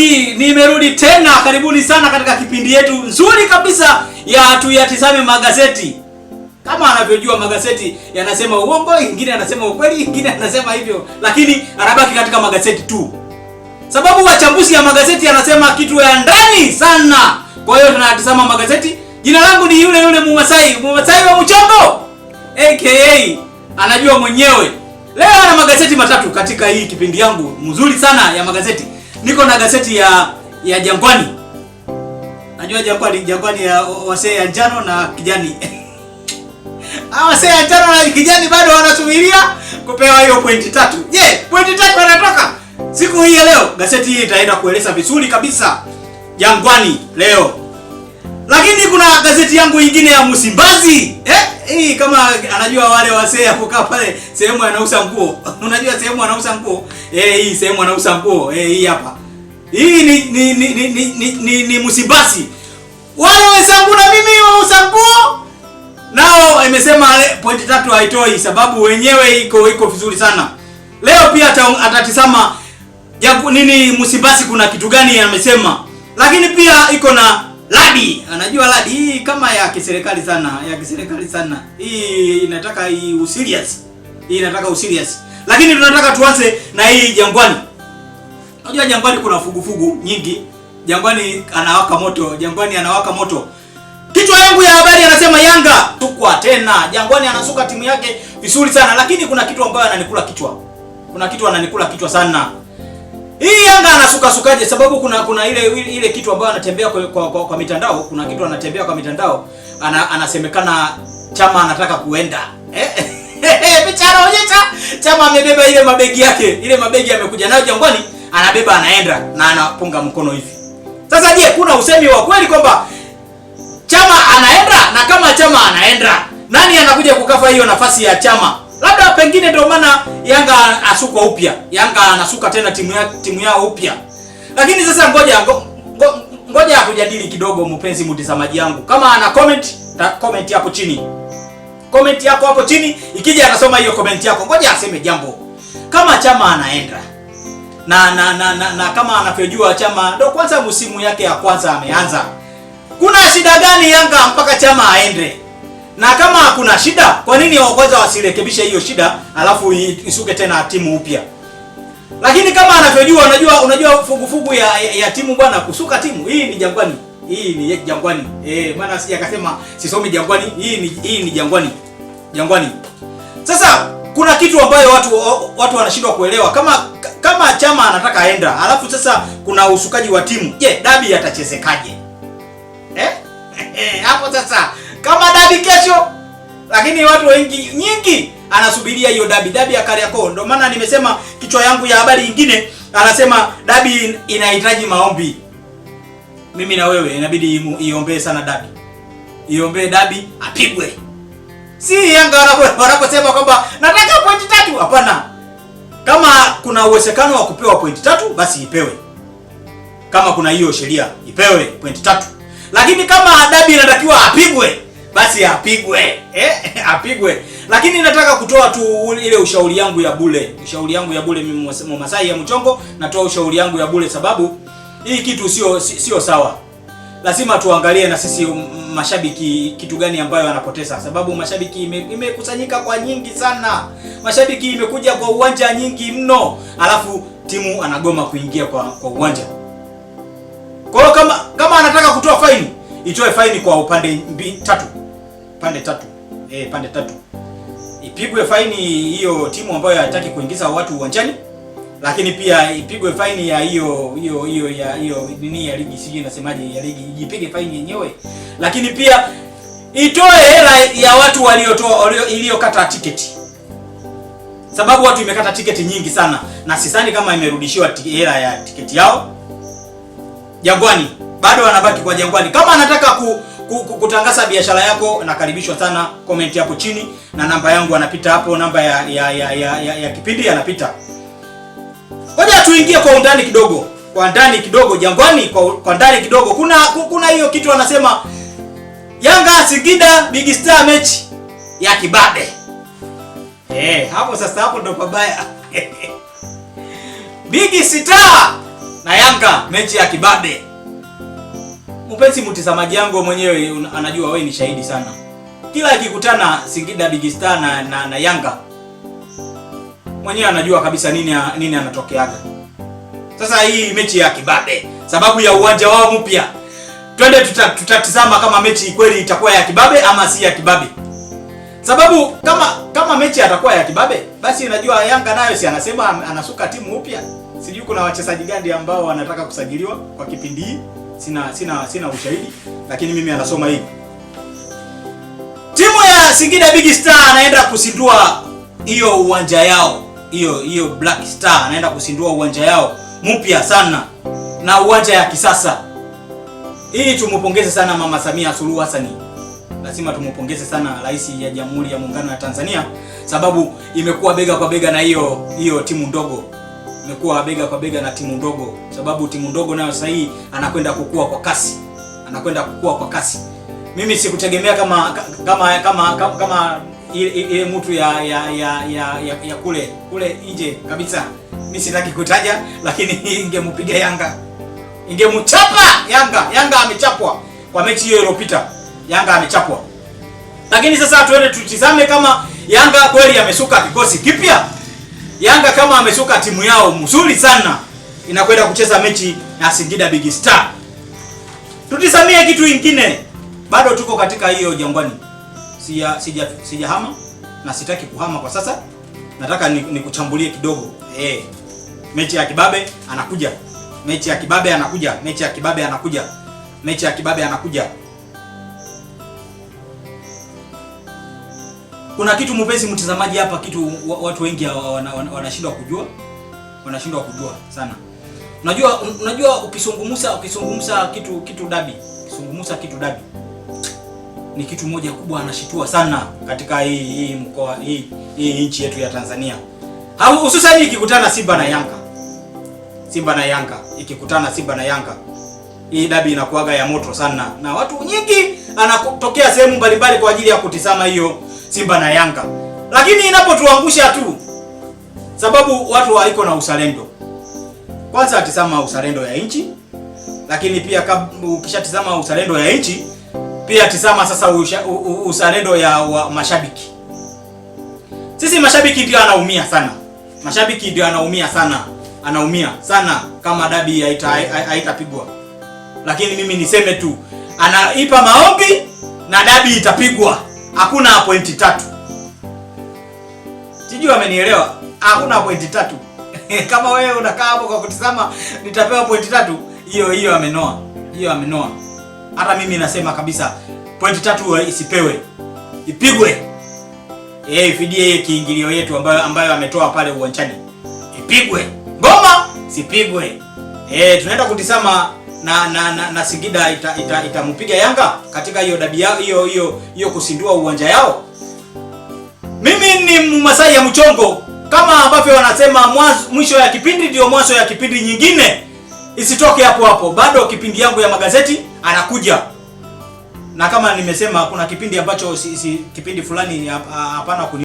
Mashabiki, nimerudi tena. Karibuni sana katika kipindi yetu nzuri kabisa ya tuyatizame magazeti. Kama anavyojua magazeti yanasema uongo, ingine anasema ukweli, ingine anasema hivyo, lakini anabaki katika magazeti tu, sababu wachambuzi ya magazeti yanasema kitu ya ndani sana. Kwa hiyo tunatizama magazeti. Jina langu ni yule yule Mumasai, Mumasai wa Mchongo aka anajua mwenyewe. Leo ana magazeti matatu katika hii kipindi yangu mzuri sana ya magazeti. Niko na gazeti ya Jangwani. Najua Jangwani, Jangwani ya wasee ya njano na kijani. Hawa wasee ya njano na kijani bado wanasubiria kupewa hiyo pointi tatu. Je, pointi tatu wanatoka? Siku hii ya leo gazeti hii itaenda kueleza vizuri kabisa Jangwani leo. Lakini kuna gazeti yangu nyingine ya Msimbazi. Hii kama anajua wale wasee hapo kaa pale sehemu anauza nguo. Unajua sehemu anauza nguo? Hii sehemu anauza nguo. Hii hapa. Hii ni Msimbazi. Wale wenzangu na mimi wauza nguo nao imesema pointi tatu haitoi sababu wenyewe iko vizuri sana. Leo pia atatizama nini Msimbazi kuna kitu gani amesema. Lakini pia iko na Ladi. Anajua Ladi hii kama ya kiserikali sana, ya kiserikali sana. Hii inataka hii userious. Hii inataka userious. Lakini tunataka tuanze na hii Jangwani. Unajua Jangwani kuna fugufugu nyingi. Jangwani anawaka moto, Jangwani anawaka moto. Kichwa yangu ya habari anasema Yanga tukwa tena. Jangwani anasuka timu yake vizuri sana, lakini kuna kitu ambayo ananikula kichwa. Kuna kitu ananikula kichwa sana. Hii Yanga anasuka sukaje? Sababu kuna ile kitu ambayo anatembea kwa mitandao, kuna kitu anatembea kwa mitandao, anasemekana Chama anataka kuenda. Picha anaonyesha Chama amebeba ile mabegi yake, ile mabegi amekuja nayo Jangwani, anabeba anaenda na anapunga mkono hivi. Sasa je, kuna usemi wa kweli kwamba Chama anaenda? Na kama Chama anaenda, nani anakuja kukafa hiyo nafasi ya Chama? Labda pengine ndio maana Yanga asukwa upya. Yanga anasuka tena timu yao upya. Lakini sasa ngoja kujadili kidogo mpenzi mtazamaji yangu. Kama ana comment, comment hapo chini. Comment yako hapo chini, ikija atasoma hiyo comment yako. Ngoja aseme jambo. Kama Chama anaenda na kama anavyojua Chama ndio kwanza msimu yake ya kwanza ameanza. Kuna shida gani Yanga mpaka Chama aende? Na kama kuna shida, kwa nini wa kwanza wasirekebishe hiyo shida alafu isuke tena timu upya? Lakini kama anavyojua, unajua fugufugu ya timu bwana, kusuka timu. Hii ni Jangwani. Hii ni Jangwani. Maana sija akasema sisomi Jangwani. Hii ni Jangwani. Jangwani. Sasa kuna kitu ambayo watu wanashindwa kuelewa. Kama Chama anataka aenda, alafu sasa kuna usukaji wa timu. Je, dabi atachezekaje? Hapo sasa kama dabi kesho, lakini watu wengi nyingi anasubiria hiyo dabi ya Kariakoo. Ndio maana nimesema kichwa yangu ya habari nyingine anasema dabi inahitaji maombi. Mimi na wewe inabidi iombee sana dabi. Iombee dabi apigwe. Si Yanga wanaposema kwamba nataka pointi tatu, hapana. Kama kuna uwezekano wa kupewa pointi tatu basi ipewe. Kama kuna hiyo sheria ipewe pointi tatu. Lakini kama dabi inatakiwa apigwe, basi apigwe. Apigwe. Lakini nataka kutoa tu ile ushauri yangu ya bure. Ushauri yangu ya bure mimi Masai ya Mchongo, natoa ushauri yangu ya bure sababu hii kitu sio sawa. Lazima tuangalie na sisi mashabiki kitu gani ambayo anapoteza, sababu mashabiki imekusanyika kwa nyingi sana. Mashabiki imekuja kwa uwanja nyingi mno, alafu timu anagoma kuingia kwa uwanja. Kwa hiyo kama anataka kutoa faini, itoe faini kwa upande tatu. Pande tatu. Pande tatu. Ipigwe faini hiyo timu ambayo haitaki kuingiza watu uwanjani, lakini pia ipigwe faini ya hiyo ya hiyo nini ya ligi, sijui inasemaje ya ligi, ijipige faini yenyewe. Lakini pia itoe hela ya watu waliotoa iliyokata tiketi. Sababu watu imekata tiketi nyingi sana na sidhani kama imerudishiwa hela ya tiketi yao. Jangwani bado wanabaki kwa Jangwani. Kama anataka kutangaza biashara yako, nakaribishwa sana, comment hapo chini na namba yangu anapita hapo, namba ya kipindi anapita. Ngoja tuingie kwa undani kidogo. Kwa ndani kidogo Jangwani, kwa ndani kidogo. Kuna hiyo kitu anasema Yanga Singida Big Star mechi ya kibabe. Hapo sasa hapo ndo pabaya. Big Star na Yanga. Yanga, mechi ya kibabe. Mpenzi mtazamaji yangu mwenyewe anajua wewe ni shahidi sana. Kila akikutana Singida Big Star na Yanga, mwenyewe anajua kabisa nini anatokeaga. Sasa hii mechi ya kibabe sababu ya uwanja wao mpya. Twende tutatizama kama mechi kweli itakuwa ya kibabe ama si ya kibabe. Sababu kama mechi atakuwa ya kibabe, basi unajua Yanga nayo si anasema anasuka timu upya. Sijui kuna wachezaji gani ambao wanataka kusajiliwa kwa kipindi hii. Sina ushahidi, lakini mimi anasoma hivi. Timu ya Singida Big Star anaenda kusindua hiyo uwanja yao. Hiyo Black Star anaenda kusindua uwanja yao mpya sana na uwanja ya kisasa. Hii tumupongeze sana Mama Samia Suluhu Hassan. Lazima tumupongeze sana Rais ya Jamhuri ya Muungano wa Tanzania, sababu imekuwa bega kwa bega na hiyo timu ndogo. Imekuwa bega kwa bega na timu ndogo, sababu timu ndogo nayo sasa hii anakwenda kukua kwa kasi. Anakwenda kukua kwa kasi. Mimi sikutegemea kama ile mtu ya kule nje kabisa. Mimi sitaki kutaja, lakini ingempiga Yanga. Ingemchapa Yanga. Yanga amechapwa kwa mechi hiyo iliyopita. Yanga amechapwa. Lakini sasa tuende tutizame kama Yanga kweli amesuka kikosi kipya. Yanga kama amesuka timu yao mzuri sana, inakwenda kucheza mechi na Singida Big Star. Tutizamie kitu kingine. Bado tuko katika hiyo Jangwani. Sijahama na sitaki kuhama kwa sasa. Nataka nikuchambulie kidogo. Mechi ya kibabe anakuja. Mechi ya kibabe anakuja. Mechi ya kibabe anakuja. Mechi ya kibabe anakuja. Kuna kitu mpenzi mtazamaji hapa, kitu watu wengi wanashindwa kujua. Wanashindwa kujua sana. Unajua ukisungumusa kitu dabi, ukisungumusa kitu dabi ni kitu moja kubwa anashitua sana katika hii mkoa, hii nchi yetu ya Tanzania. Hususan ikikutana Simba na Yanga. Simba na Yanga, ikikutana Simba na Yanga, hii dabi inakuaga ya moto sana, na watu nyingi anatokea sehemu mbalimbali kwa ajili ya kutizama hiyo Simba na Yanga. Lakini inapotuangusha tu, sababu watu haiko na uzalendo. Kwanza atizama uzalendo ya nchi, lakini pia ukishatizama uzalendo ya nchi, pia tizama sasa uzalendo ya mashabiki. Sisi mashabiki ndio anaumia sana. Mashabiki ndio anaumia sana. Anaumia sana kama dabi haitapigwa. Lakini mimi niseme tu, anaipa maombi na dabi itapigwa. Hakuna pointi 3. Sijui amenielewa. Hakuna pointi 3. Kama wewe unakaa hapo kwa kutizama nitapewa pointi 3, hiyo amenoa. Hiyo amenoa. Hata mimi nasema kabisa pointi 3 isipewe. Ipigwe. Ifidie kiingilio yetu ambayo ametoa pale uwanjani. Ipigwe. Ngoma sipigwe. Tunaenda kutizama na Singida itampiga Yanga katika hiyo dabi yao, hiyo kusindua uwanja yao. Mimi ni Masai ya Mchongo, kama ambavyo wanasema mwisho ya kipindi ndio mwanzo ya kipindi nyingine. Isitoke hapo hapo. Bado kipindi yangu ya magazeti anakuja. Na kama nimesema kuna kipindi ambacho si kipindi fulani hapana kuni